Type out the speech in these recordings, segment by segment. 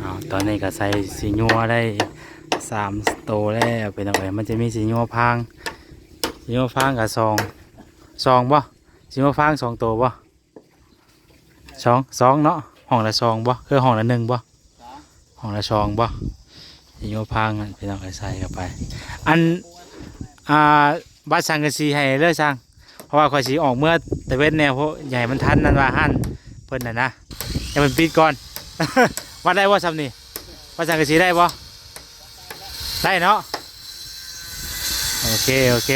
ເອົາ ຕອນນີ້ກໍໃສ່ສີຍົວໄດ້ສາມໂຕແລ້ວພີ່ນ້ອງເອີຍ. ມັນຈະມີສີຍົວພາງ ສີຍົວພາງກໍສອງ ສອງບໍ່? ສີຍົວພາງສອງໂຕບໍ່? ສອງ ສອງເນາະ. ຫ້ອງລະສອງບໍ່? ຄືຫ້ອງລະໜຶ່ງບໍ່? ຫ້ອງລະສອງບໍ່? ຊິໂຍພັງນັ້ນ ພີ່ນ້ອງເອີຍ ໃສ່ເຂົ້າໄປ. ອັນ ອ່າ ວັດສັງກະສີໃຫ້ເລີຍຊ່າງ ເພາະວ່າຂ້ອຍຊິອອກເມືອຕາເວັນແດ່ ເພາະຢາກໃຫ້ມັນທັນນັ້ນວ່າຮ້ານເພິ່ນນັ້ນນະ ໃຫ້ເພິ່ນປິດກ່ອນ. ວັດໄດ້ບໍ່ຊ່ຳນີ້? ວັດສັງກະສີໄດ້ບໍ່? ໄດ້ເນາະ. ໂອເຄ ໂອເຄ.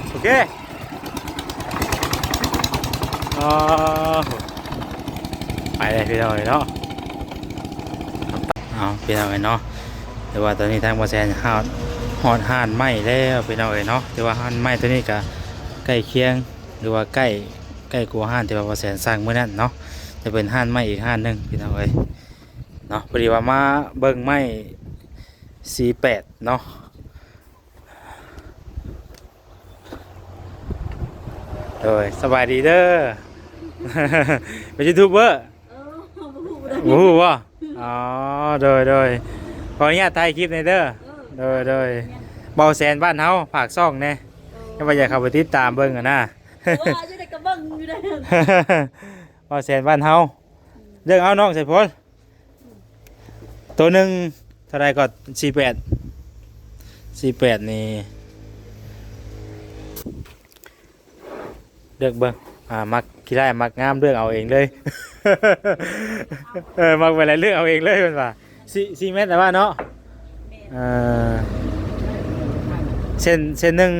ໂອເຄ ອໍ ໄປເລີຍພີ່ນ້ອງເອີຍເນາະ. ເອົາ ພີ່ນ້ອງເອີຍເນາະ ແຕ່ວ່າຕອນນີ້ທາງບ່າວແສນຮອດ ຮອດຮ້ານໄມ້ແລ້ວພີ່ນ້ອງເອີຍເນາະ. ແຕ່ວ່າຮ້ານໄມ້ຕົວນີ້ກະໃກ້ຄຽງ ຫຼືວ່າໃກ້ ໃກ້ກວ່າຮ້ານທີ່ວ່າບ່າວແສນສັ່ງມື້ນັ້ນເນາະ ຈະເປັນຮ້ານໄມ້ອີກຮ້ານໜຶ່ງພີ່ນ້ອງເອີຍເນາະ. ພໍດີວ່າມາເບິ່ງໄມ້ສີ່ແປດເນາະ. ໂດຍ ສະບາຍດີເດີ ເປັນຢູທູບເບີ ເອີ ບໍ່ຮູ້ເດ້ ບໍ່ຮູ້ບໍ່? ອໍ ໂດຍ ໂດຍ ຂໍອະນຸຍາດຖ່າຍຄລິບແດ່ເດີ. ເອີ ໂດຍ ໂດຍ ແມ່ນ ບ່າວແສນບ້ານເຮົາ ຝາກຊ່ອງແດ່ ເອີ ແຕ່ວ່າຢາກເຂົ້າໄປຕິດຕາມເບິ່ງຫັ້ນນະ. ໂອ້ຍ ຢູ່ໃດກໍເບິ່ງຢູ່ເດ້ ບ່າວແສນບ້ານເຮົາ. ເລືອກເອົານ້ອງໃສ່ພົນ ໂຕໜຶ່ງເທົ່າໃດກໍ ສີ່ແປດ ສີ່ແປດນີ້ ເລືອກເບິ່ງ ອ່າ ມັກຂີ້ຮ້າຍມັກງາມ ເລືອກເອົາເອງເລີຍ. ເອີ ມັກແບບໃດເລືອກເອົາເອງເລີຍ ເພິ່ນວ່າ ສີ່ ສີ່ແມັດແລ້ວວ່າເນາະ. ເອີ ເສັ້ນ ເສັ້ນໜຶ່ງ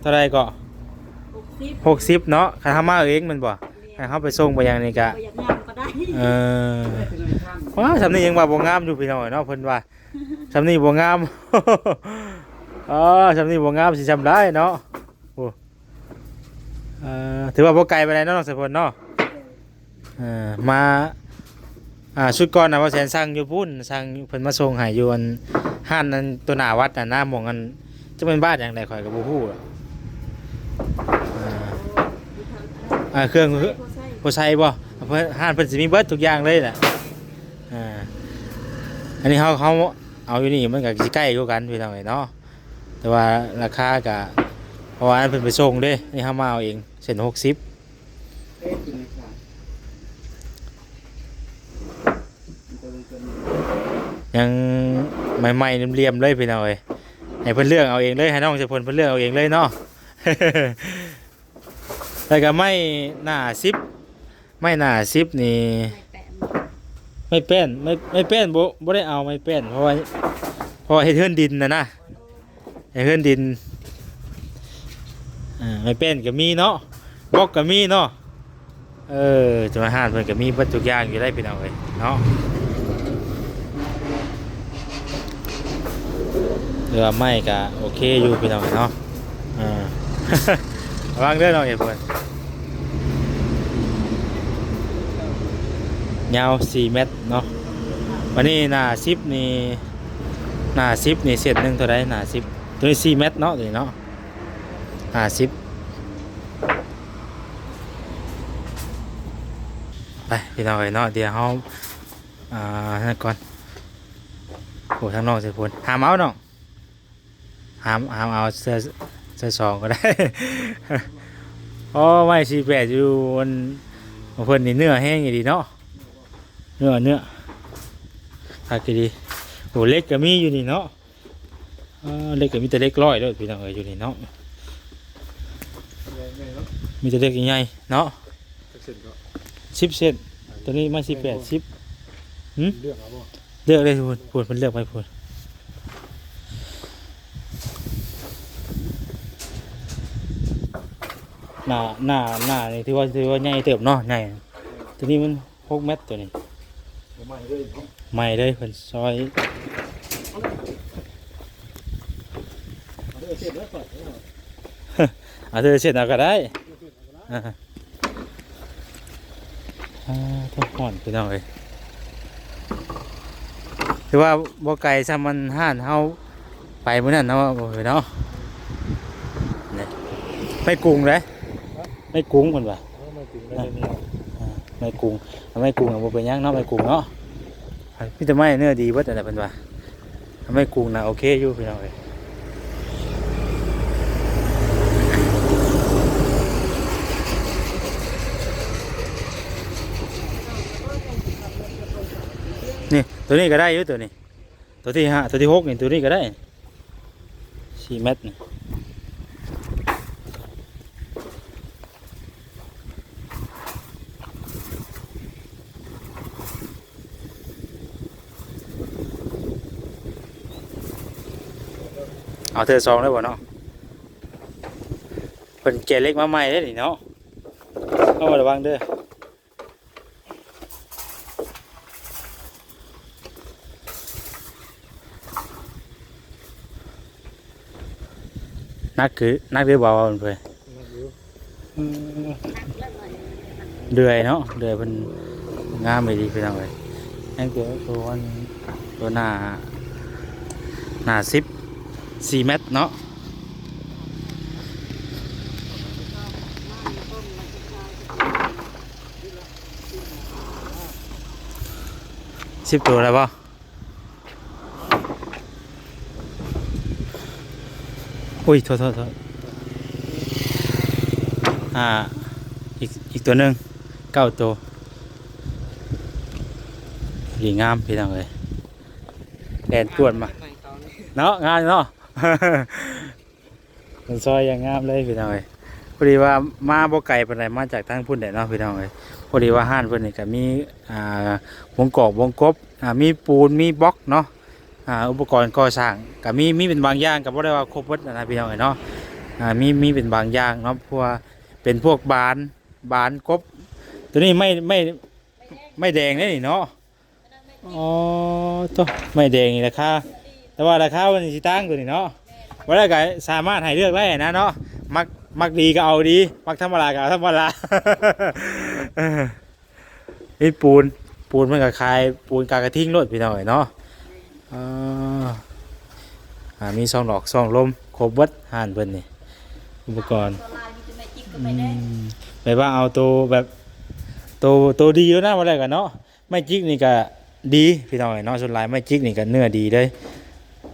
ເທົ່າໃດກໍ? ຫົກສິບ ຫົກສິບເນາະ. ຄັນເຮົາມາເອງແມ່ນບໍ່? ແມ່ນ. ຄັນເຮົາໄປສົ່ງໄປຫຍັງນີ້ກະ ບໍ່ຢາກງາມກໍໄດ້ ເອີ ວ້າ ຊ່ຳນີ້ຍັງວ່າບໍ່ງາມຢູ່ພີ່ນ້ອງເອີຍເນາະ ເພິ່ນວ່າ ຊ່ຳນີ້ບໍ່ງາມ. ອໍ ຊ່ຳນີ້ບໍ່ງາມ ຊິຊ່ຳໃດເນາະ. ໂອ້ ເອີ ຖືວ່າບໍ່ໄກປານໃດເນາະ ນ້ອງສາຍຝົນເນາະ. ເອີ ມາ ອ່າ ຊຸດກ່ອນນະ ບ່າວແສນສັ່ງຢູ່ພຸ້ນ ສັ່ງເພິ່ນມາສົ່ງໃຫ້ຢູ່ອັນ ຮ້ານອັນໂຕໜ້າວັດຫັ້ນນະ ໝ່ອງອັນ ຈັກແມ່ນບ້ານຫຍັງໃດ ຂ້ອຍກໍບໍ່ຮູ້ດອກ. ອ່າ ເຄື່ອງ ໂພໄຊບໍ່? ຮ້ານເພິ່ນຊິມີເບິດທຸກຢ່າງເລີຍແຫຼະ. ອ່າ ອັນນີ້ເຮົາ ເຮົາເອົາຢູ່ນີ້ ມັນກໍຊິໃກ້ຄືກັນພີ່ນ້ອງເອີຍເນາະ ແຕ່ວ່າລາຄາກໍ ເພາະວ່າອັນເພິ່ນໄປສົ່ງເດ້ ນີ້ເຮົາມາເອົາເອງ ເສັ້ນຫົກສິບ. ຍັງໃໝ່ໆ ລຽມໆ ເລີຍພີ່ນ້ອງເອີຍ. ໃຫ້ເພິ່ນເລືອກເອົາເອງເລີຍ ໃຫ້ນ້ອງໃຈພົນເພິ່ນເລືອກເອົາເອງເລີຍເນາະ. ແລ້ວກໍໄມ້ໜ້າສິບ ໄມ້ໜ້າສິບນີ້ ໄມ້ແປ້ນ ໄມ້ແປ້ນ ໄມ້ ໄມ້ແປ້ນບໍ່ ບໍ່ໄດ້ເອົາໄມ້ແປ້ນ ເພາະວ່າ ເພາະວ່າເຮັດເຮືອນດິນນະນະ. ໃນເຮືອນດິນ ເອີ ໄມ້ແປ້ນກໍມີເນາະ ບລັອກກໍມີເນາະ. ເອີ ຈະມາຮ້ານເພິ່ນກໍມີເບິດທຸກຢ່າງຢູ່ໄດ໋ພີ່ນ້ອງເອີຍເນາະ. ເຮືອໄມ້ກໍໂອເຄຢູ່ພີ່ນ້ອງເນາະ. ເອີ ລະວັງເດີນ້ອງເອີຍເພິ່ນ ຍາວສີ່ແມັດເນາະ. ບາດນີ້ໜ້າສິບນີ້ ໜ້າສິບນີ້ເສັ້ນໜຶ່ງເທົ່າໃດ? ໜ້າສິບ ໂຕນີ້ສີ່ແມັດເນາະ ໂຕນີ້ເນາະ ຫ້າສິບ. ໄປພີ່ນ້ອງເອີຍເນາະ ດຽວເຮົາ ອ່າ ນັ້ນກ່ອນ. ໂອ້ ທາງນ້ອງໃຈພົນ ຫາມເອົານ້ອງ ຫາມ ຫາມເອົາເສື້ອ ເສື້ອສອງກໍໄດ້. ອໍ ໄມ້ສີ່ແປດຢູ່ອັນ ຂອງເພິ່ນນີ້ເນື້ອແຮງອີ່ຫຼີເນາະ ເນື້ອ ເນື້ອ ຄັກອີ່ຫຼີ. ໂອ້ ເຫຼັກກໍມີຢູ່ນີ້ເນາະ. ເອີ ເຫຼັກກໍມີແຕ່ເຫຼັກຮ້ອຍໂລດພີ່ນ້ອງເອີຍ ຢູ່ນີ້ເນາະ ໃຫຍ່ໆ ເນາະ ມີແຕ່ເຫຼັກໃຫຍ່ໆເນາະ. ຈັກເສັ້ນກໍ ສິບເສັ້ນ ໂຕນີ້ໄມ້ສີ່ແປດ ສິບ. ຫື ເລືອກເອົາບໍ່? ເລືອກເລີຍພຸ້ນ ພຸ້ນ ເພິ່ນເລືອກໄປພຸ້ນ. ໜ້າ ໜ້າ ໜ້ານີ້ຖືວ່າ ຖືວ່າໃຫຍ່ເຕີບເນາະ ໃຫຍ່. ໂຕນີ້ມັນ ຫົກແມັດໂຕນີ້ ໃໝ່ເລີຍເນາະ ໃໝ່ເລີຍ ເພິ່ນຊອຍ ເອົາເດີເຊັດເອົາກໍໄດ້. ອ່າ ອ່າ ໂທ້ ຮ້ອນພີ່ນ້ອງເອີຍ. ຖືວ່າບໍ່ໄກສ່ຳອັນຮ້ານເຮົາ ປມື້ນັ້ນເນາະ ເນາະ ນີ້ ໄມ້ກຸງເດ້ ໄມ້ກຸງເພິ່ນວ່າ ເອີ ໄມ້ກຸງໄດ້ແນວ ອ່າ ໄມ້ກຸງ ໄມ້ກຸງນະບໍ່ເປັນຫຍັງເນາະ ໄມ້ກຸງເນາະ ມີແຕ່ໄມ້ເນື້ອດີເບິດຫັ້ນແຫຼະເພິ່ນວ່າ ໄມ້ກຸງນະໂອເຄຢູ່ພີ່ນ້ອງເອີຍ. ນີ້ ໂຕນີ້ກໍໄດ້ຢູ່ ໂຕນີ້ ໂຕທີຫ້າ ໂຕທີຫົກນີ້ ໂຕນີ້ກໍໄດ້ ສີ່ແມັດນີ້ ເອົາເທື່ອສອງໄດ້ບໍ່ເນາະ? ເພິ່ນແກະເຫຼັກມາໃໝ່ເດ້ນີ້ເນາະ ເອົາລະວັງເດີ້. ໜັກຄື ໜັກຫຼືເບົາເພິ່ນ? ໜັກຢູ່ ອືມ ເດືອຍເນາະ ເດືອຍເພິ່ນງາມອີ່ຫຼີພີ່ນ້ອງເອີຍ ຍັງແຕ່ໂຕອັນ ໂຕໜ້າ ໜ້າສິບສີ່ແມັດເນາະ. ສິບໂຕໄດ້ບໍ່? ອຸ້ຍ ໂທດ ໂທດ ໂທດ ອ່າ ອີກ ອີກໂຕໜຶ່ງ ເກົ້າໂຕ ດີງາມພີ່ນ້ອງເອີຍ ແລ່ນກວດມາເນາະ ງາມເນາະ. ມັນຊອຍຢ່າງງາມເລີຍພີ່ນ້ອງເອີຍ ພໍດີວ່າມາບໍ່ໄກປານໃດ ມາຈາກທາງພຸ້ນແຫຼະເນາະພີ່ນ້ອງເອີຍ ພໍດີວ່າຮ້ານເພິ່ນນີ້ກໍມີ ອ່າ ວົງກອກວົງກົບ ອ່າ ມີປູນມີບລັອກເນາະ ອ່າ ອຸປະກອນກໍ່ສ້າງກໍມີ ມີເປັນບາງຢ່າງ ກໍບໍ່ໄດ້ວ່າຄົບເບິດນະພີ່ນ້ອງເອີຍເນາະ ອ່າ ມີ ມີເປັນບາງຢ່າງເນາະ ເພາະວ່າເປັນພວກບານ ບານກົບ ໂຕນີ້ໄມ້ ໄມ້ ໄມ້ແດງເດ້ນີ້ເນາະ. ອໍ ໂຕ ໄມ້ແດງນີ້ລາຄາ ແຕ່ວ່າລາຄາມັນຊິຕ່າງໂຕນີ້ເນາະ ວ່າແລ້ວກໍສາມາດໃຫ້ເລືອກໄດ້ນະເນາະ ມັກ ມັກດີກໍເອົາດີ ມັກທຳມະດາກໍເອົາທຳມະດາ ເອີ ມີປູນ ປູນເພິ່ນກໍຂາຍປູນກາກະທິງໂລດພີ່ນ້ອງເອີຍເນາະ ເອີ ອ່າ ມີຊ່ອງຫຼອກຊ່ອງລົມ ຄົບເບິດຮ້ານເພິ່ນນີ້ ອຸປະກອນ ອືມ ແບບວ່າເອົາໂຕແບບ ໂຕ ໂຕດີໂລດນະ ວ່າແລ້ວກໍເນາະ. ໄມ້ຈິກນີ້ກໍດີພີ່ນ້ອງເອີຍເນາະ ສ່ວນຫຼາຍໄມ້ຈິກນີ້ກໍເນື້ອດີເລີຍ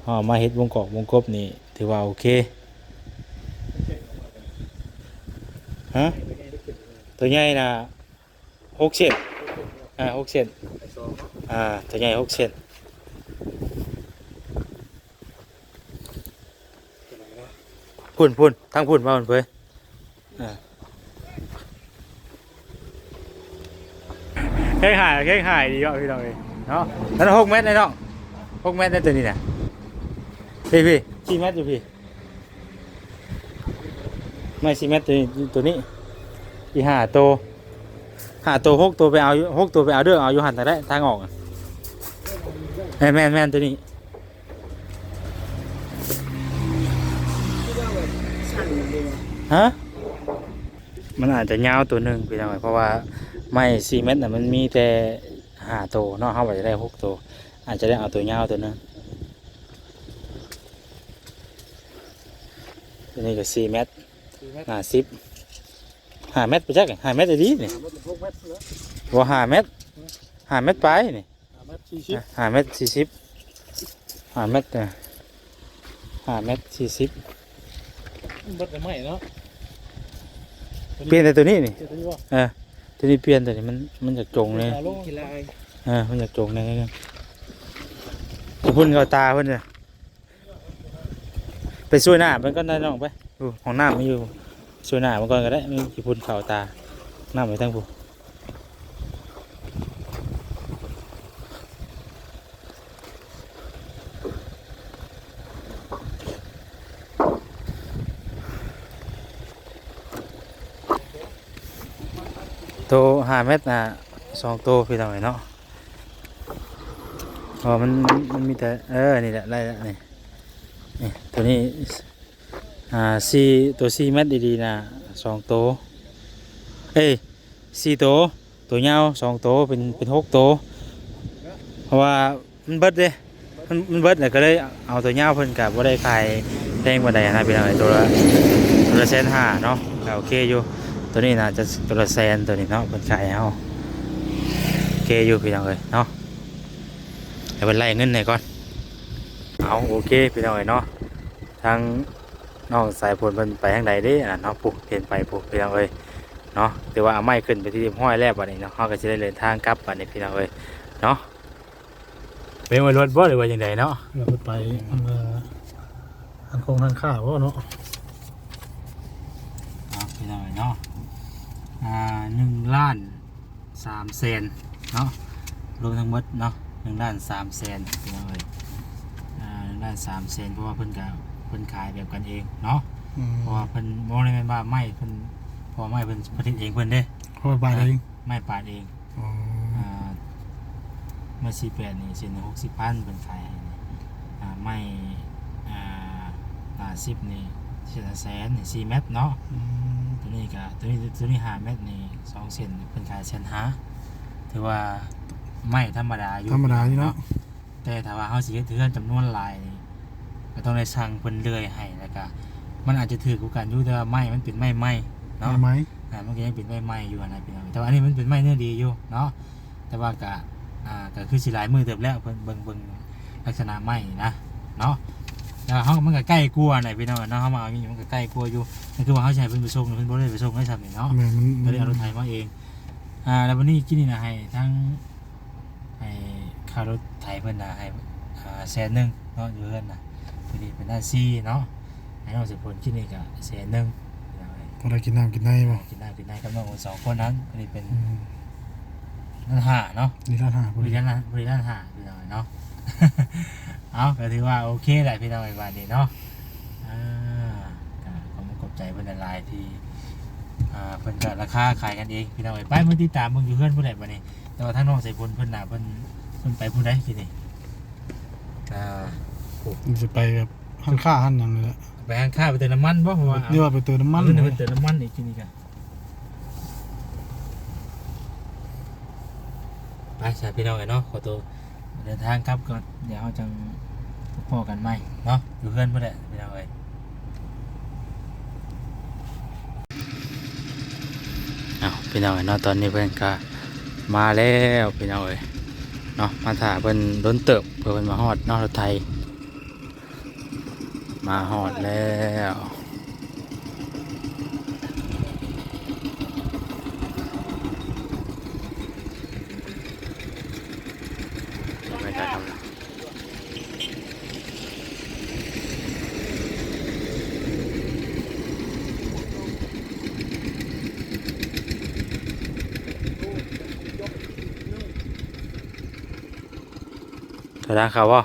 ເຮົາເອົາມາເຮັດວົງກອກວົງກົບນີ້ຖືວ່າໂອເຄ ຮະ ໂຕໃຫຍ່ນະຫົກເຊັນ ອ່າ ຫົກເຊັນ ອ່າ ໂຕໃຫຍ່ຫົກເຊັນ ພຸ້ນ ພຸ້ນ ທາງພຸ້ນວ່າພຸ້ນເວີຍ ອ່າ ແຂ້ງຫາຍ ແຂ້ງຫາຍດີເນາະ ພີ່ນ້ອງເອີຍເນາະ ນັ້ນຫົກແມັດເດ້ນ້ອງ ຫົກແມັດເດ້ໂຕນີ້ນະ ພີ້ ພີ້ ສີ່ແມັດຢູ່ພີ້ ໄມ້ສີ່ແມັດໂຕນີ້ ໂຕນີ້ ອີກຫ້າໂຕ ຫ້າໂຕ ຫົກໂຕ ໄປເອົາ ຫົກໂຕ ໄປເອົາເດີ ເອົາຢູ່ຫັ້ນກໍໄດ້ ທາງອອກ ແມ່ນໆໆ ໂຕນີ້ ຮະ ມັນອາດຈະຍາວໂຕໜຶ່ງພີ່ນ້ອງ ເພາະວ່າໄມ້ສີ່ແມັດນະ ມັນມີແຕ່ຫ້າໂຕເນາະ ເຮົາວ່າຈະໄດ້ຫົກໂຕ ອາດຈະໄດ້ເອົາໂຕຍາວໂຕໜຶ່ງ ໂຕນີ້ກໍສີ່ແມັດ ສີ່ແມັດ ໜ້າສິບ ຫ້າແມັດໄປຈັກ ຫ້າແມັດອີ່ຫຼີນີ້ ຫ້າແມັດ ຫົກແມັດພຸ້ນແຫຼະ ບໍ່ ຫ້າແມັດ ຫ້າແມັດປາຍນີ້ ຫ້າແມັດສີ່ສິບ ອ່ະ ຫ້າແມັດສີ່ສິບ ຫ້າແມັດ ເອີ ຫ້າແມັດສີ່ສິບ ເບິດແຕ່ໄມ້ເນາະ ປ່ຽນແຕ່ໂຕນີ້ນີ້ ປ່ຽນໂຕນີ້ບໍ່ ເອີ ໂຕນີ້ປ່ຽນ ໂຕນີ້ມັນ ມັນຢາກຈົງແດ່ ເອົາລົງ ເອີ ມັນຢາກຈົງແດ່ ໄປພຸ້ນເຂົ້າຕາເພິ່ນເດີ. ໄປຊ່ວຍໜ້າເພິ່ນກ່ອນໄດ້ນ້ອງ ໄປ ໂອ້ ຫ້ອງນ້ຳມີຢູ່ ຊ່ວຍໜ້າເພິ່ນກ່ອນກໍໄດ້ ມີຂີ້ຝຸ່ນເຂົ້າຕາ ນ້ຳໄປທາງພຸ້ນ ໂຕຫ້າແມັດນະ ສອງໂຕ ພີ່ນ້ອງເອີຍເນາະ. ເພາະວ່າມັນ ມັນ ມັນມີແຕ່ ເອີ ນີ້ແຫຼະ ໄດ້ແລ້ວນີ້ ນີ້ ໂຕນີ້ ອ່າ ສີ່ ໂຕສີ່ແມັດດີໆນະ ສອງໂຕ ເອີຍ ສີ່ໂຕ ໂຕຍາວສອງໂຕ ເປັນ ເປັນຫົກໂຕ ເພາະວ່າມັນເບິດເດ້ ມັນ ມັນເບິດແລ້ວ ກໍເລີຍເອົາຕົວຍາວ ເພິ່ນກໍບໍ່ໄດ້ຂາຍແພງປານໃດນະພີ່ນ້ອງເອີຍ ຕົວລະ ຕົວລະແສນຫ້າເນາະ ກໍໂອເຄຢູ່. ຕົວນີ້ໜ້າຈະຕົວລະແສນ ຕົວນີ້ເນາະ ເພິ່ນຂາຍໃຫ້ເຮົາ ໂອເຄຢູ່ພີ່ນ້ອງເອີຍເນາະ. ໃຫ້ເພິ່ນໄລ່ເງິນໃຫ້ກ່ອນ. ເອົາ ໂອເຄພີ່ນ້ອງເອີຍເນາະ ທາງນ້ອງສາຍຝົນເພິ່ນໄປທາງໃດເດ້ ອັນນັ້ນເນາະ ຜູ້ເຫັນໄປຜູ້ພີ່ນ້ອງເອີຍເນາະ. ຖືວ່າເອົາໄມ້ຂຶ້ນເປັນທີ່ຮຽບຮ້ອຍແລ້ວ ບັດນີ້ເນາະ ເຮົາກໍຊິໄດ້ເດີນທາງກັບບັດນີ້ພີ່ນ້ອງເອີຍເນາະ. ເປັນວ່າລົດບໍ່ ຫຼືວ່າຈັ່ງໃດເນາະ? ເຮົາໄປອັນ ເອີ ອັນໂຄງຮ້ານຄ້າບໍ່ເນາະ? ເອົາ ພີ່ນ້ອງເອີຍເນາະ ອ່າ ໜຶ່ງລ້ານສາມແສນເນາະ ລວມທັງໝົດເນາະ ໜຶ່ງລ້ານສາມແສນ ພີ່ນ້ອງເອີຍ ອ່າ ໜຶ່ງລ້ານສາມແສນ ເພາະວ່າເພິ່ນກະ ເພິ່ນຂາຍແບບກັນເອງເນາະ. ອືມ ເພາະວ່າເພິ່ນບໍ່ໄດ້ແມ່ນວ່າໄມ້ເພິ່ນ ເພາະວ່າໄມ້ເພິ່ນຜະລິດເອງເພິ່ນເດ້ ເຂົາປາດເອງ ອ່າ ໄມ້ປາດເອງ. ອໍ ອ່າ ໄມ້ສີ່ແປດນີ້ເສັ້ນໜຶ່ງຫົກສິບພັນ ເພິ່ນຂາຍໃຫ້ນີ້ ອ່າ ໄມ້ ອ່າ ຫ້າສິບນີ້ເສັ້ນລະແສນນີ້ ສີ່ແມັດເນາະ. ອືມ ຕົວນີ້ກະ ຕົວນີ້ ຕົວນີ້ຫ້າແມັດນີ້ສອງເສັ້ນ ເພິ່ນຂາຍແສນຫ້າ ຖືວ່າໄມ້ທຳມະດາຢູ່ ທຳມະດາຢູ່ເນາະ ເນາະ. ແຕ່ຖ້າວ່າເຮົາຊິເຮັດເຮືອນຈຳນວນຫຼາຍນີ້ ກໍຕ້ອງໄດ້ສັ່ງເພິ່ນເລື່ອຍໃຫ້ ແລ້ວກະມັນອາດຈະຖືກກວ່າກັນຢູ່ ແຕ່ວ່າໄມ້ມັນເປັນໄມ້ໃໝ່ເນາະ ໄມ້ໃໝ່ ອ່າ ມັນກໍຍັງເປັນໄມ້ໃໝ່ຢູ່ຫັ້ນນະພີ່ນ້ອງ. ແຕ່ວ່າອັນນີ້ມັນເປັນໄມ້ເນື້ອດີຢູ່ເນາະ ແຕ່ວ່າກະ ອ່າ ກໍຄືຊິຫຼາຍມື້ເຕີບແລ້ວ ເພິ່ນເບິ່ງ ເບິ່ງລັກສະນະໄມ້ນີ້ນະເນາະ. ແລ້ວເຮົາ ມັນກໍໃກ້ກວ່ານະພີ່ນ້ອງເນາະ ເຮົາມາເອົາຢູ່ນີ້ມັນກໍໃກ້ກວ່າຢູ່ ກໍຄືວ່າເຮົາຊິໃຫ້ເພິ່ນໄປສົ່ງ ເພິ່ນບໍ່ໄດ້ໄປສົ່ງໃຫ້ຊ້ຳນີ້ເນາະ ແມ່ນ ມັນ ກໍເລີຍເອົາລົດໄຖມາເອງ. ອ່າ ແລ້ວບັດນີ້ກິນນີ້ນະ ໃຫ້ທາງ ໃຫ້ຄ່າລົດໄຖເພິ່ນນະ ໃຫ້ ອ່າ ແສນໜຶ່ງເນາະ ຢູ່ເຮືອນນະ ຕົວນີ້ເປັນລ້ານສີ່ເນາະ ໃຫ້ນ້ອງສາຍຝົນກິນນີ້ກະແສນໜຶ່ງ ພີ່ນ້ອງເອີຍ ພໍໄດ້ກິນນ້ຳກິນໃນບໍ່? ກິນນ້ຳກິນໃນກັບນ້ອງສອງຄົນນັ້ນ ອັນນີ້ເປັນ ອືມ ລ້ານຫ້າເນາະ ນີ້ລ້ານຫ້າ ພໍດີ ພໍດີລ້ານຫ້າ ພີ່ນ້ອງເນາະ. ເອົາ ກໍຖືວ່າໂອເຄແຫຼະພີ່ນ້ອງເອີຍ ບາດນີ້ເນາະ. ອ່າ ກໍຂອບໃຈເພິ່ນຫຼາຍໆ ທີ່ ອ່າ ເພິ່ນກໍລາຄາຂາຍກັນເອງພີ່ນ້ອງເອີຍ. ໄປ ມາຕິດຕາມເບິ່ງຢູ່ເຮືອນຜູ້ໃດບັດນີ້ ແຕ່ວ່າທາງນ້ອງສາຍຝົນເພິ່ນນະ ເພິ່ນ ເພິ່ນໄປຜູ້ໃດກິນນີ້? ອ່າ ຊິໄປແບບຮ້ານຄ້າຮ້ານຫຍັງນີ້ແຫຼະ ໄປຮ້ານຄ້າໄປເຕີມນ້ຳມັນບໍ່? ເພາະວ່າ ເອີ ເພິ່ນວ່າໄປເຕີມນ້ຳມັນ ເພິ່ນໄປເຕີມນ້ຳມັນອີກທີນີ້ກະ ໄປຊະພີ່ນ້ອງເອີຍເນາະ ຂໍໂຕເດີນທາງກັບກ່ອນ ດຽວເຮົາຈັ່ງພໍ້ກັນໃໝ່ເນາະ ຢູ່ເຮືອນພຸ້ນແຫຼະພີ່ນ້ອງເອີຍ. ເອົາ ພີ່ນ້ອງເອີຍເນາະ ຕອນນີ້ເພິ່ນກະມາແລ້ວພີ່ນ້ອງເອີຍເນາະ ມາຖ້າເພິ່ນດົນເຕີບ ເພື່ອເພິ່ນມາຮອດເນາະ ລົດໄຖ ມາຮອດແລ້ວ ຖອຍຫຼັງເຂົ້າບໍ່?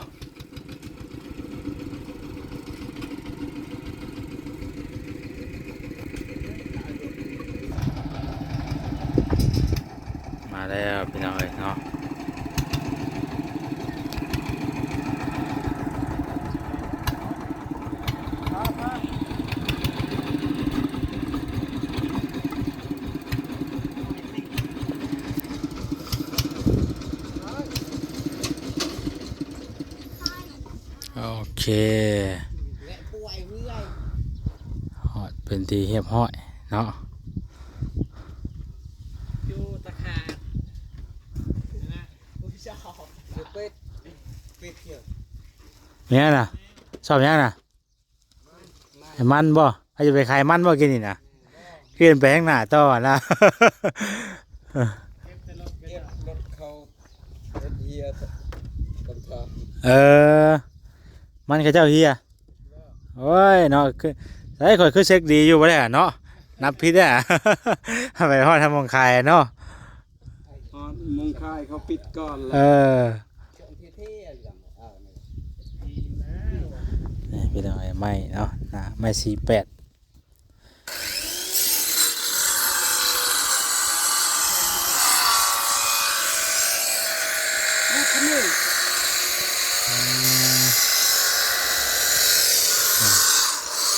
ມາແລ້ວພີ່ນ້ອງເອີຍເນາະ ໂອເຄ ຮອດເປັນທີ່ຮຽບຮ້ອຍເນາະ ຢູ່ຕະຂາດ ແມ່ນນະ ຊອບຫຍັງນະ? ໃຫ້ມັນບໍ່? ໃຫ້ຈະໄປຂາຍມັນບໍ່ກິນນີ້ນະ? ຂຶ້ນໄປທາງໜ້າຕໍ່ນະ ເກັບລົດເຂົາເຮັດເຮຍຕຳທາງ ເອີ ມັນເຂົາເຈົ້າເຮຍ ໂອ້ຍເນາະ ຄື ໃສ ຂ້ອຍຄືເຊັກດີຢູ່ບໍ່ໄດ້ເນາະ ນັບຜິດແລ້ວ ໄປຮອດທາງໝ່ອງຂາຍເນາະ ຮອດໝ່ອງຂາຍເຂົາປິດກ່ອນແລ້ວ ເອີ. ນີ້ພີ່ນ້ອງເອີຍ ໄມ້ເນາະ ໜ້າໄມ້ສີ່ແປດ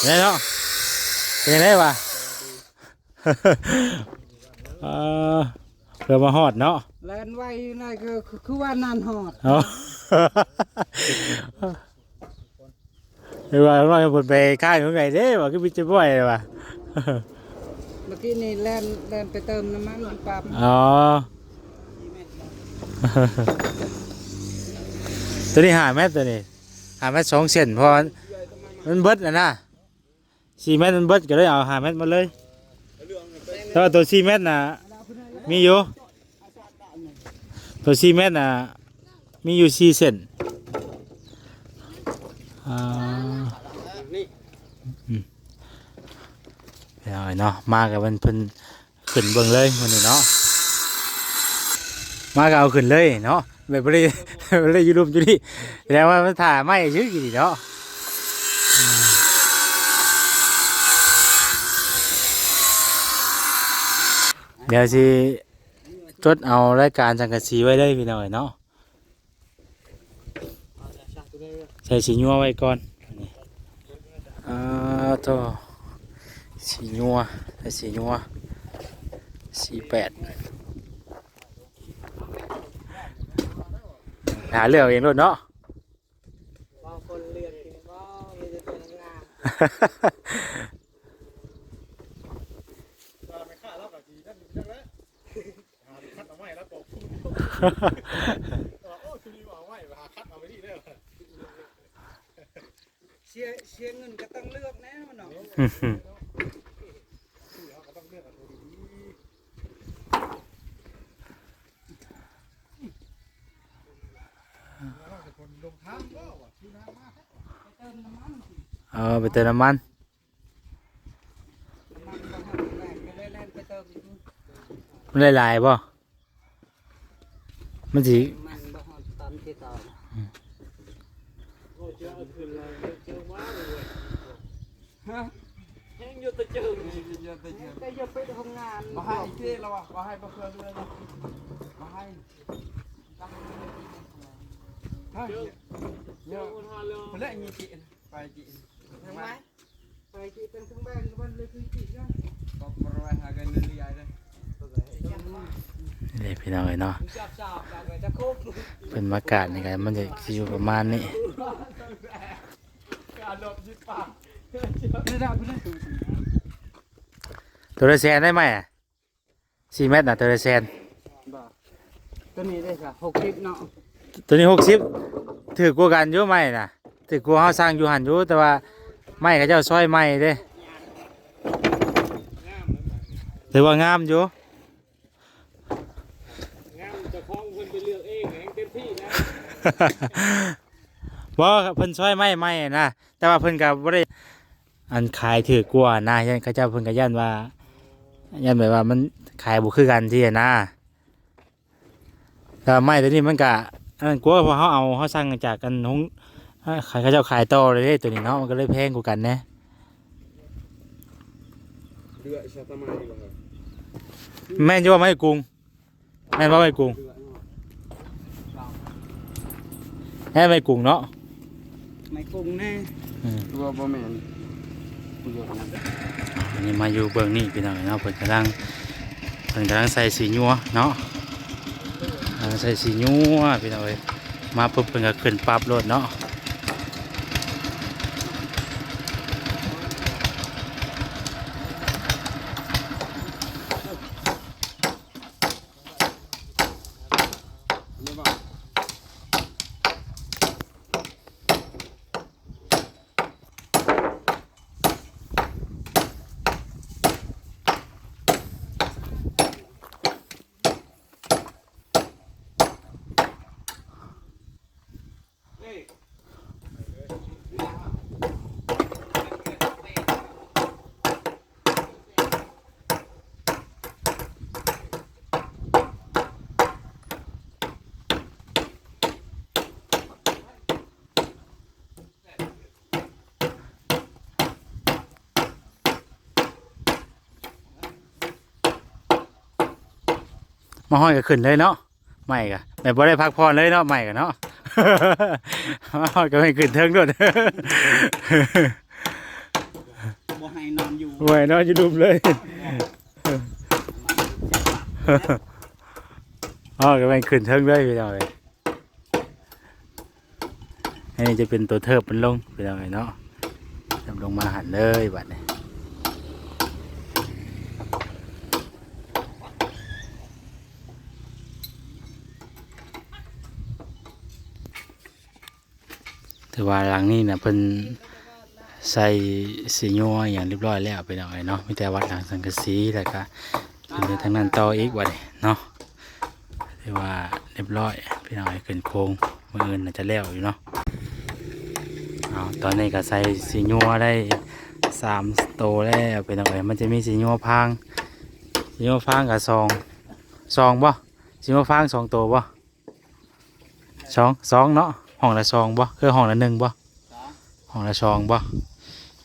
ເອີ ເນາະ ເປັນຈັ່ງໃດວະ? ເອີ ເພື່ອມາຮອດເນາະ ແລ່ນໄວນະ ຄື ຄືວ່ານັ້ນຮອດ ເອົາ ເອີ ວ່ານ້ອຍເພິ່ນໄປຄ້າຍເມືອງໃດເດ້ ວ່າຄືມີແຕ່ບ່ອຍວ່າ ເມື່ອກີ້ນີ້ແລ່ນ ແລ່ນໄປເຕີມນ້ຳມັນຢູ່ປ້ຳ. ອໍ ໂຕນີ້ຫ້າແມັດ ໂຕນີ້ຫ້າແມັດສອງເສັ້ນ ເພາະວ່າມັນເບິດແລ້ວນະ ສີ່ແມັດມັນເບິດ ກໍເລີຍເອົາຫ້າແມັດໝົດເລີຍ. ແຕ່ວ່າໂຕສີ່ແມັດນະມີຢູ່ ໂຕສີ່ແມັດນະ ມີຢູ່ສີ່ເສັ້ນ. ອ່າ ອືມ ເອົາເນາະ ມາກັບເພິ່ນ ເພິ່ນຂຶ້ນເບິ່ງເລີຍມື້ນີ້ເນາະ ມາກໍເອົາຂຶ້ນເລີຍເນາະ ແບບບໍ່ໄດ້ ບໍ່ໄດ້ຢູ່ລຸ່ມຢູ່ນີ້ ແຕ່ວ່າມາຖ້າໄມ້ຊື່ກີ້ນີ້ເນາະ. ດຽວຊິຈົດເອົາລາຍການສັງກະສີໄວ້ເລີຍພີ່ນ້ອງເອີຍເນາະ. ໃສ່ສີຍົວໄວ້ກ່ອນ ນີ້ ອ່າ ໂທ້ ສີຍົວ ໃສ່ສີຍົວ ສີ່ແປດ ຫາເລືອກເອົາເອງໂລດເນາະ. ບາງຄົນເລືອກກິນບໍ່ ມີແຕ່ຕົວງາມໆ ວ່າແມ່ຄ້າລາວກໍຊິນັ້ນຢູ່ຈັກແລ້ວ ຫາຄັດເອົາໄມ້ແລ້ວກໍ ວ່າ ໂອ້ ຊຸນີ້ວ່າເອົາໄມ້ ຫາຄັດເອົາໄປນີ້ເດີ ເສຍ ເສຍເງິນກໍຕ້ອງເລືອກແນ່ເນາະ ເຮົາກໍຕ້ອງເລືອກເອົາຕົວດີໆ. ເອີ ໄປເຕີມນ້ຳມັນ ມັນຫຼາຍໆບໍ່? ມັນຊິ ມັນບໍ່ຮອດຕາມທີ່ຕ້ອງ ອືມ ຮະ ແຮງຢູ່ແຕ່ເຈີ ແຮງຢູ່ແຕ່ເຈີ ແຕ່ຢ່າໄປໂຮງງານ ບໍ່ໃຫ້ເດ້ລະວ່າ ບໍ່ໃຫ້ ບໍ່ເຄືອເລີຍ ບໍ່ໃຫ້ ເອີ ເອີ ເອີ ເອີ ເອີ ໄປຈີນ ທາງໄປ ໄປທີ່ເປັນເຄື່ອງແບງມັນເລີຍຄືຊິເນາະ ກໍບໍ່ໄດ້ຫາກັນເລີຍ ນີ້ພີ່ນ້ອງເອີຍເນາະ ເພິ່ນມາກາດນີ້ກໍມັນຈະຢູ່ປະມານນີ້ ໂຕລະແສນໄດ້ໄມ້ ສີ່ແມັດນະ ໂຕລະແສນ ບໍ່ ໂຕນີ້ເດ້ຊະ ຫົກສິບເນາະ ໂຕນີ້ຫົກສິບ ຖືກກວ່າກັນຢູ່ໄມ້ນະ ຖືກກວ່າເຮົາສັ່ງຢູ່ຫັ້ນຢູ່ ແຕ່ວ່າໄມ້ເຂົາເຈົ້າຊອຍໃໝ່ເດ້ ຖືວ່າງາມຢູ່ ງາມ ເຈົ້າຂອງເພິ່ນໄປເລືອກເອງແຮງເຕັມທີ່ນະ ບໍ່ ເພິ່ນຊອຍໄມ້ໃໝ່ນະ ແຕ່ວ່າເພິ່ນກໍບໍ່ໄດ້ ອັນຂາຍຖືກກວ່ານະ ຢ້ານເຂົາເຈົ້າເພິ່ນກໍຢ້ານວ່າ ຢ້ານແບບວ່າມັນຂາຍບໍ່ຄືກັນຊີ້ນະ ແຕ່ວ່າໄມ້ຕົວນີ້ມັນກະ ອັນນັ້ນກວ່າ ເພາະເຮົາເອົາ ເຮົາສັ່ງຈາກອັນໂຮງ ເຂົາເຈົ້າຂາຍຕໍ່ເລີຍເດ້ ຕົວນີ້ເນາະ ມັນກໍເລີຍແພງກວ່າກັນແດ່ ເລືອກຊະຕະໄມ້ບໍ່ ແມ່ນຢູ່ບໍ່ ໄມ້ກຸງ? ແມ່ນບໍ່ໄມ້ກຸງ? ແມ່ນໄມ້ກຸງເນາະ ໄມ້ກຸງແນ່ ອືມ ວ່າບໍ່ແມ່ນ ອັນນີ້ມາຢູ່ເບື້ອງນີ້ພີ່ນ້ອງເນາະ ເພິ່ນກຳລັງ ເພິ່ນກຳລັງໃສ່ສີຍົວເນາະ ກຳລັງໃສ່ສີຍົວພີ່ນ້ອງເອີຍ ມາປຸບເພິ່ນກໍຂຶ້ນປັບໂລດເນາະ. ມາຮອດກໍຂຶ້ນເລີຍເນາະ ໄມ້ກໍແບບບໍ່ໄດ້ພັກຜ່ອນເລີຍເນາະ ໄມ້ກໍເນາະ ມາຮອດກໍແມ່ນຂຶ້ນເທິງໂລດ ບໍ່ໃຫ້ນອນຢູ່ ບໍ່ໃຫ້ນອນຢູ່ລຸ່ມເລີຍ ຮອດກໍແມ່ນຂຶ້ນເທິງເລີຍພີ່ນ້ອງເອີຍ. ອັນນີ້ຈະເປັນຕົວເທີບມັນລົງ ພີ່ນ້ອງເອີຍເນາະ, ເທີບລົງມາຫັ້ນເລີຍບາດນີ້. ຖືວ່າຫຼັງນີ້ນະ ເພິ່ນໃສ່ສີຍົວຫຍັງຮຽບຮ້ອຍແລ້ວ ພີ່ນ້ອງເອີຍເນາະ, ມີແຕ່ວັດຫຼັງສັງກະສີ ແລ້ວກະຂຶ້ນໄປທາງນັ້ນຕໍ່ອີກບາດນີ້ເນາະ. ຖືວ່າຮຽບຮ້ອຍ ພີ່ນ້ອງເອີຍ, ຂຶ້ນໂຄງ ມື້ອື່ນໜ້າຈະແລ້ວຢູ່ເນາະ. ເອົາ ຕອນນີ້ກະໃສ່ສີຍົວໄດ້ສາມໂຕແລ້ວ ພີ່ນ້ອງເອີຍ. ມັນຈະມີສີຍົວພາງ ສີຍົວພາງກະສອງ ສອງບໍ່? ສີຍົວພາງສອງໂຕບໍ່? ສອງ ສອງເນາະ, ຫ້ອງລະສອງບໍ່ ຄືຫ້ອງລະໜຶ່ງບໍ່? ຫ້ອງລະສອງບໍ່?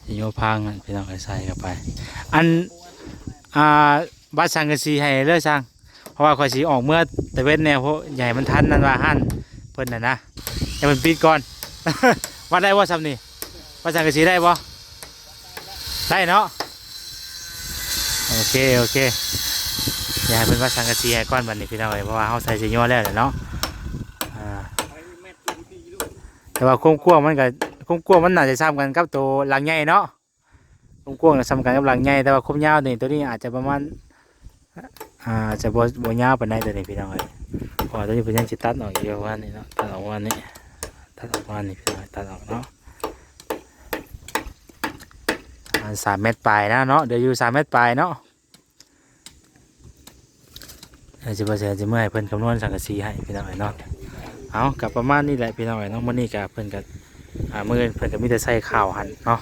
ຊິໂຍພັງນັ້ນ ພີ່ນ້ອງເອີຍ ໃສ່ເຂົ້າໄປ. ອັນ ອ່າ ວັດສັງກະສີໃຫ້ເລີຍຊ່າງ, ເພາະວ່າຂ້ອຍຊິອອກເມືອຕາເວັນແດ່ ເພາະຢາກໃຫ້ມັນທັນນັ້ນວ່າຮ້ານເພິ່ນນັ້ນນະ, ໃຫ້ເພິ່ນປິດກ່ອນ. ວັດໄດ້ບໍ່ຊ່ຳນີ້? ວັດສັງກະສີໄດ້ບໍ່? ໄດ້ເນາະ. ໂອເຄ ໂອເຄ ຢາກໃຫ້ເພິ່ນວັດສັງກະສີໃຫ້ກ່ອນບັດນີ້ ພີ່ນ້ອງເອີຍ, ເພາະວ່າເຮົາໃສ່ສີໂຍແລ້ວແຫຼະເນາະ. ອ່າ ແຕ່ວ່າຄວາມກວ້າງມັນກະ ຄວາມກວ້າງມັນໜ້າຈະຊ່ຳກັນກັບໂຕຫຼັງໃຫຍ່ເນາະ, ຄວາມກວ້າງຊ່ຳກັນກັບຫຼັງໃຫຍ່, ແຕ່ວ່າຄວາມຍາວນີ້ ໂຕນີ້ອາດຈະປະມານ ອ່າ ອາດຈະບໍ່ ບໍ່ຍາວປານໃດໂຕນີ້ ພີ່ນ້ອງເອີຍ, ເພາະວ່າໂຕນີ້ເພິ່ນຍັງຊິຕັດອອກຢູ່ປະມານນີ້ເນາະ, ຕັດອອກປະມານນີ້ ຕັດອອກປະມານນີ້ ພີ່ນ້ອງເອີຍ, ຕັດອອກເນາະ. ອັນສາມແມັດປາຍນະເນາະ, ເຫຼືອຢູ່ສາມແມັດປາຍເນາະ. ເອີ ຊິບໍ່ແຊ ຊິເມືອໃຫ້ເພິ່ນຄຳນວນສັງກະສີໃຫ້ ພີ່ນ້ອງເອີຍເນາະ. ເອົາ ກະປະມານນີ້ແຫຼະ ພີ່ນ້ອງເອີຍເນາະ, ມື້ນີ້ກະເພິ່ນກະ ອ່າ ມື້ອື່ນເພິ່ນກະມີແຕ່ໃສ່ຄາວຫັ້ນເນາະ,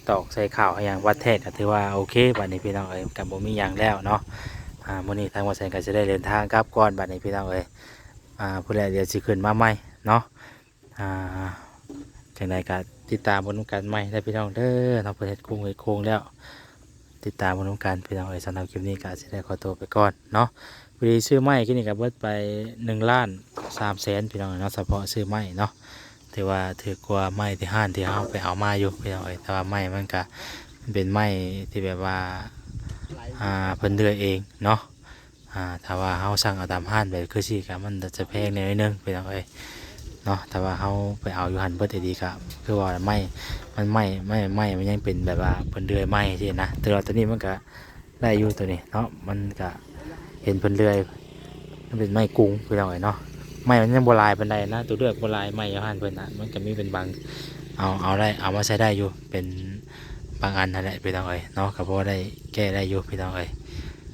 ຕອກໃສ່ຄາວອີຫຍັງ ວັດແທກກະຖືວ່າໂອເຄບັດນີ້ ພີ່ນ້ອງເອີຍ, ກະບໍ່ມີຫຍັງແລ້ວເນາະ. ອ່າ ມື້ນີ້ທາງບໍ່ແຊກະຊິໄດ້ເດີນທາງກັບກ່ອນບັດນີ້ ພີ່ນ້ອງເອີຍ. ອ່າ ພຸ້ນແຫຼະ ດຽວຊິຂຶ້ນມາໃໝ່ເນາະ. ອ່າ ຈັ່ງໃດກະຕິດຕາມເບິ່ງນຳກັນໃໝ່ເດີ ພີ່ນ້ອງເດີເນາະ, ເພິ່ນເຮັດໂຄງເຮັດໂຄງແລ້ວ ຕິດຕາມເບິ່ງນຳກັນ ພີ່ນ້ອງເອີຍ. ສຳລັບຄລິບນີ້ກະຊິໄດ້ຂໍຕົວໄປກ່ອນເນາະ. ພໍດີຊື້ໄມ້ກີ້ນີ້ກະເບິດໄປໜຶ່ງລ້ານສາມແສນ ພີ່ນ້ອງເອີຍເນາະ, ສະເພາະຊື້ໄມ້ເນາະ. ຖືວ່າຖືກກວ່າໄມ້ທີ່ຮ້ານທີ່ເຮົາໄປເອົາມາຢູ່ ພີ່ນ້ອງເອີຍ, ແຕ່ວ່າໄມ້ມັນກະເປັນໄມ້ທີ່ແບບວ່າ ອ່າ ເພິ່ນເລືອກເອງເນາະ. ອ່າ ຖ້າວ່າເຮົາສັ່ງເອົາຕາມຮ້ານແບບຄືຊີ້ກະມັນຈະແພງແດ່ໜ້ອຍໜຶ່ງ ພີ່ນ້ອງເອີຍເນາະ. ຖ້າວ່າເຮົາໄປເອົາຢູ່ຫັ້ນເບິດອີ່ຫຼີກະ ຄືວ່າໄມ້ ມັນໄມ້ ໄມ້ ໄມ້ມັນຍັງເປັນແບບວ່າເພິ່ນເລືອກໄມ້ຊີ້ນະ, ແຕ່ວ່າໂຕນີ້ມັນກະໄດ້ຢູ່ ໂຕນີ້ເນາະ, ມັນກະເຫັນເພິ່ນເລືອກ ມັນເປັນໄມ້ກຸງ ພີ່ນ້ອງເອີຍເນາະ. ໄມ້ມັນຍັງບໍ່ຫຼາຍປານໃດນະ, ໂຕເລືອກບໍ່ຫຼາຍ, ໄມ້ຢູ່ຮ້ານເພິ່ນນະ ມັນກະມີເປັນບາງ ເອົາ ເອົາໄດ້ ເອົາມາໃຊ້ໄດ້ຢູ່ ເປັນບາງອັນຫັ້ນແຫຼະ ພີ່ນ້ອງເອີຍເນາະ, ກະພໍໄດ້ແກ້ໄດ້ຢູ່ ພີ່ນ້ອງເອີຍ.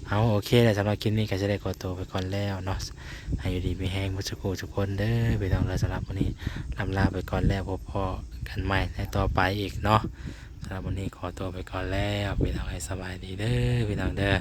ເອົາ ໂອເຄແຫຼະ, ສຳລັບຄລິບນີ້ກະຊິໄດ້ຂໍຕົວໄປກ່ອນແລ້ວເນາະ. ໃຫ້ຢູ່ດີມີແຮງເບິດສູ່ຜູ້ສູ່ຄົນເດີ ພີ່ນ້ອງເດີ. ສຳລັບມື້ນີ້ລ່ຳລາໄປກ່ອນແລ້ວ, ພົບພໍ້ກັນໃໝ່ໃນຕໍ່ໄປອີກເນາະ. ສຳລັບມື້ນີ້ຂໍຕົວໄປກ່ອນແລ້ວ ພີ່ນ້ອງເອີຍ, ສະບາຍດີເດີ ພີ່ນ້ອງເດີ.